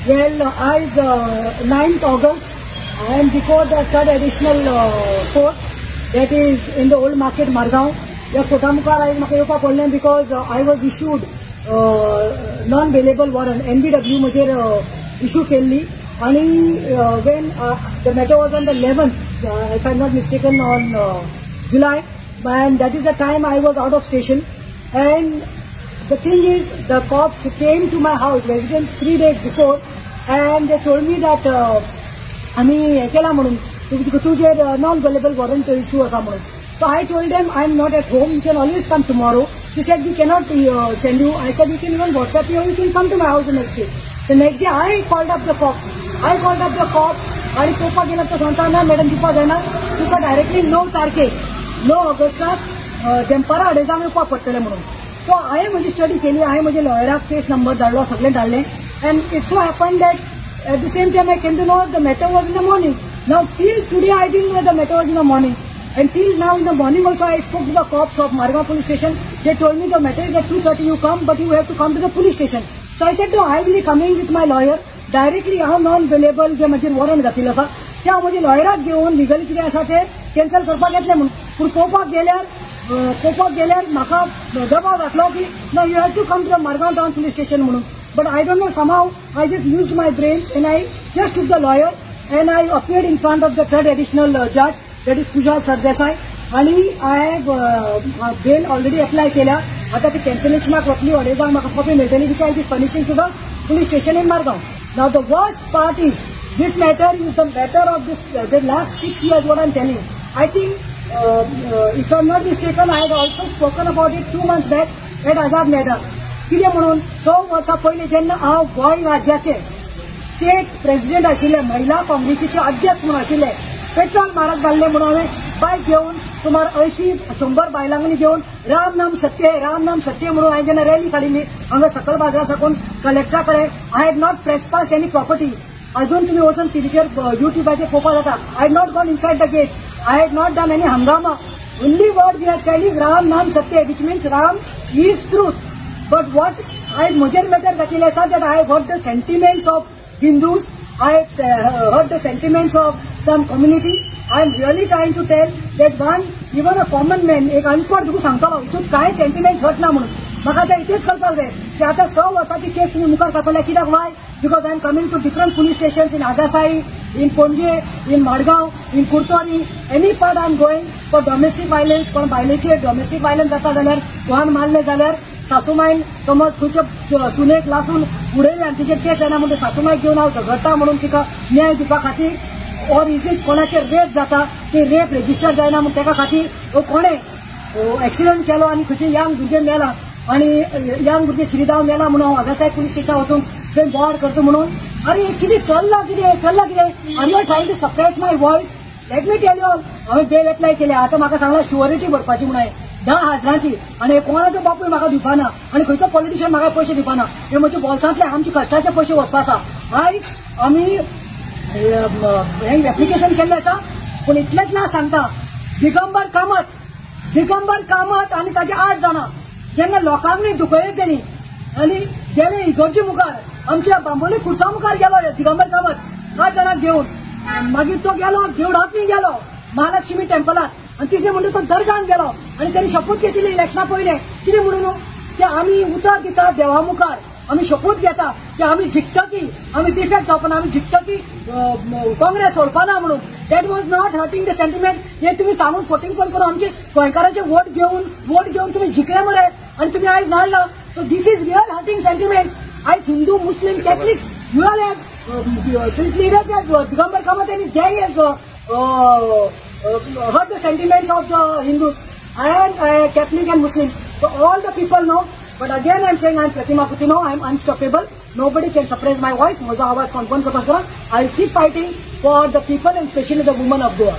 Well, आयज 9th August I am before the third additional court that is in the old market, Margao. ह्या Carta मुखार आयज म्हाका येवपाक पडलें because I was issued non bailable warrant, NBW म्हजेर issue केल्ली. आनी when the matter was on the 11th, if I am not mistaken, on July, and that is the time I was out of station. And the thing is, the cops came to my house, residence, 3 days before, and they told me that आमी हें केलां म्हणून तुजेर non bailable warrant issue आसा म्हणून. So I told them I am not at home, you can always come tomorrow. He said we cannot send you. I said you can even WhatsApp you, you can come to my house next day. The next day I called up the cops. I called up the cops आनी पळोवपाक गेल्यार तो सांगता ना madam दिवपाक जायना, तुका directly 9 तारखेक 9 ऑगस्टाक दनपारां 2:30 येवपाक पडटलें म्हणून. सो हांवें म्हजी स्टडी केली, हांवें म्हज्या लॉयराक केस नंबर धाडलो, सगळें धाडलें. And it so happen that at the same time I came to know the matter was in the morning. Now till today I didn't know the matter was in the morning. And till now in the morning also I spoke to the cops of Margao police station. They told me the matter is at 2:30 you come, but you have to come to the police station. So I said no, I will be coming with my lawyer directly. हांव non bailable जे म्हजेर warrant घातिल्लें आसा तें हांव म्हज्या लॉयराक घेवन legally कितें आसा तें कॅन्सल करपाक येतलें म्हणून. पूण पळोवपाक गेल्यार म्हाका दबाव घातलो की no, you have to come to the Margao town police station म्हणून. But I don't know, somehow I just used my brains and I just took the lawyer and I appeared in front of the third additional judge, that is Pooja Sardesai. आनी I have bail already apply केल्या. आतां ती कॅन्सलेशनाक वतली, 2:30 म्हाका copy मेळटली, which I be furnishing to the police station in Margao. Now the worst part is this matter is the matter of this the last 6 years what I am telling. I think if I am not mistaken I had also spoken about it 2 months back at Azad Maidan. कितें म्हणून 6 वर्सां पयलीं जेन्ना हांव गोंय राज्याचे state president आशिल्ले, महिला काँग्रेसीचे अध्यक्ष म्हणून आशिल्ले, पेट्रोल म्हारग घाल्लें म्हणून हांवें बायक घेवन सुमार 80-100 बायलांनी घेवन राम नाम सत्य राम नाम सत्य म्हणून हांवें जेन्ना रॅली काडिल्ली हांगा सकल बाजरा साकून कलेक्टरा कडेन. I had not trespass any property. अजून तुमी वचून टीव्हीचेर युट्यूबाचेर पळोवपाक जाता. I had not gone inside the gates, I had not done any हंगामा. Only word we had said is Ram Naam Satya, which means Ram is truth. But what आयज म्हजेर मॅटर घातिल्लें आसा that I have hurt the sentiments of Hindus, I have hurt the sentiments of some community. I am really trying to tell that one, even a common man, एक अनपड तुका सांगतलो हितून कांय sentiments hurt ना म्हणून. म्हाका आतां इतलेंच कळपाक जाय की आतां 6 वर्सांची केस तुमी मुखार काडल्या कित्याक? Why? Because I am coming to different police stations in Agassaim, in Panaji, in Madgaon, in Curtorim, any part I am going for domestic violence. कोण बायलेचेर डॉमेस्टीक वायलन्स जाता जाल्यार, कोणान मारलें जाल्यार, सासूमायन समज खंयच्या सुनेक लासून उडयलें आनी तिचेर केस जायना म्हणून सासूमायक घेवन हांव झगडटा म्हणून तिका न्याय दिवपा खातीर, or is it कोणाचेर रेप जाता ती रेप रेजिस्टर जायना म्हणून तेका खातीर, कोणें एक्सिडंट केलो आनी खंयचे यंग भुरगें मेला आनी यंग भुरगें श्रीदाव मेला म्हणून हांव आगासाय पुलीस स्टेशनार वचून थंय बोवाळ करता म्हणून. अरे कितें चल्लां, कितें चल्लां, कितें? Are you are trying to suppress my voice? Let me tell you all, हांवें बेल एप्लाय केल्या. आतां म्हाका सांगलां शुअरिटी भरपाची म्हणून 10,000ची, आनी कोणाचो बापूय म्हाका दिवपाना आनी खंयचो पॉलिटिशियन म्हाका पयशे दिवपाना. हे म्हज्या बोल्सांतले आमचे कश्टाचे पयशे वचपा आसा. आयज आमी हें एप्लिकेशन केल्लें आसा, पूण इतलेंच ना सांगता, दिगंबर कामत, दिगंबर कामत आनी ताजे 8 जाणां जेन्ना लोकांक न्ही दुखयलें तेणी आनी गेले इगर्जे मुखार, आमच्या बांबोली खुर्सा मुखार गेलो दिगंबर कामत 8 जाणांक घेवन. मागीर तो गेलो देवळांत गेलो महालक्ष्मी टेम्पलात, आनी तिसरें म्हणटा तो दर्गान गेलो आनी तेणी शपूत घेतिल्ली इलेक्शना पयलें. कितें म्हणून की आमी उतर दिता देवा मुखार, आमी शपूत घेता की आमी जिखतकी, आमी डिफेक्ट जावपाना, आमी जिखतकी काँग्रेस सोडपाना म्हणून. That was not hurting the sentiment. हें तुमी सांगून फोटिंग पण करून आमचे गोंयकारांचे वोट घेवन तुमी जिखले मरे आनी तुमी आयज Nadla. So this is real hurting sentiments. आयज Hindu, Muslim, Catholics, you all have this leaders have Digambar Kamat and his gang has hurt the sentiments of the Hindus and Catholic and Muslims. So all the people know. But again I am saying I am Pratima Coutinho, I am unstoppable. Nobody can suppress my voice. म्हजो आवाज कोण बंद करपाक शकना. I will keep fighting for the people and specially the women of Goa.